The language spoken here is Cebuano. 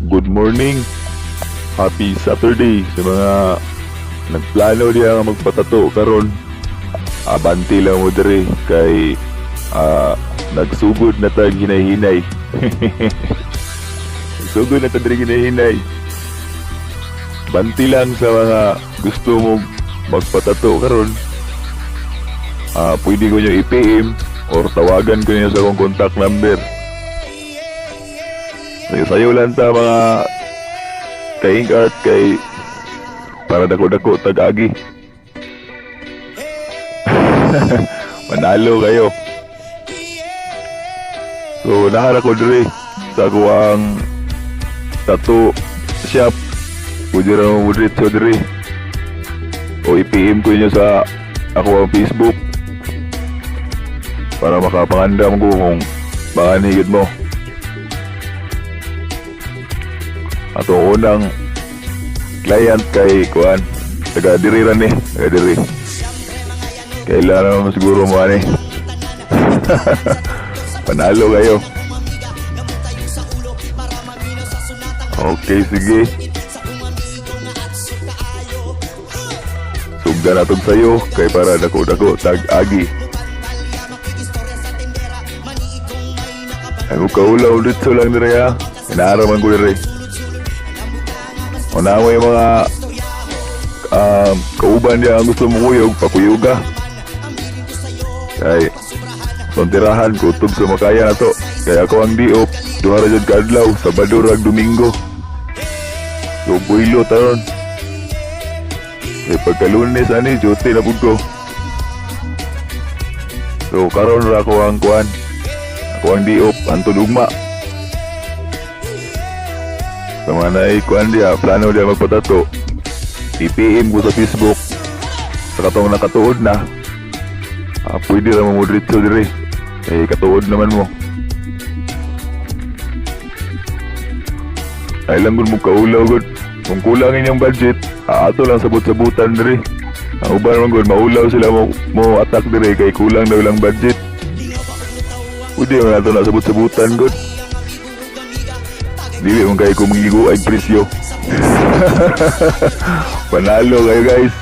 Good morning. Happy Saturday sa mga nagplano diya nga magpatato karon. Abanti lang mo diri kay nagsugod na tag hinay-hinay. Nagsugod na tag diri hinay-hinay. Banti lang sa mga gusto mo magpatato karon. Pwede ko nyo i-PM or tawagan ko niyo sa akong contact number. Sayo-sayo lang ta, mga ka-ink art, kay para dako-dako tag-agi. Manalo kayo. So nahara ko diri sa akuang tattoo shop. Pwede ra mo diretso diri. O i-PM ko inyo sa ako ang Facebook para makapangandam ko kung baka nigid mo. Ato unang client kay kuan, taga diri ra ni, taga diri. Kailangan naman siguro mo ani. Panalo kayo. Okay, sige. Sugdan natong sayo kay para dako-dako tag-agi. Ay mo kaulaw dito lang dire ha. Inaaraman ko dire. Una mo yung mga kauban niya ang gusto mo kuyog, pakuyuga. Kay tontirahan kutob sa makaya na to. Kaya ako ang diop, duha ra jud kaadlaw, Sabado rag Domingo. So builo taron. Kay pagka Lunes ani duty na pud ko. So karon ra ako ang kuan. Ako ang diop antod ugma. Sa mga naay kuan diya, plano diya magpatato. I-PM ko sa Facebook. Sa katong nakatuod na, pwede ra mo mo diri. Eh, katuod naman mo. Ay lang gud mo kaulaw gud. Kung kulang inyong budget, ato lang sabot-sabutan diri. Ang uban man gud maulaw sila mo attack diri kay kulang daw ilang budget. Pwede man ato na sabot-sabutan gud. Dili man kay ko mangigo ay presyo. Panalo kayo, guys.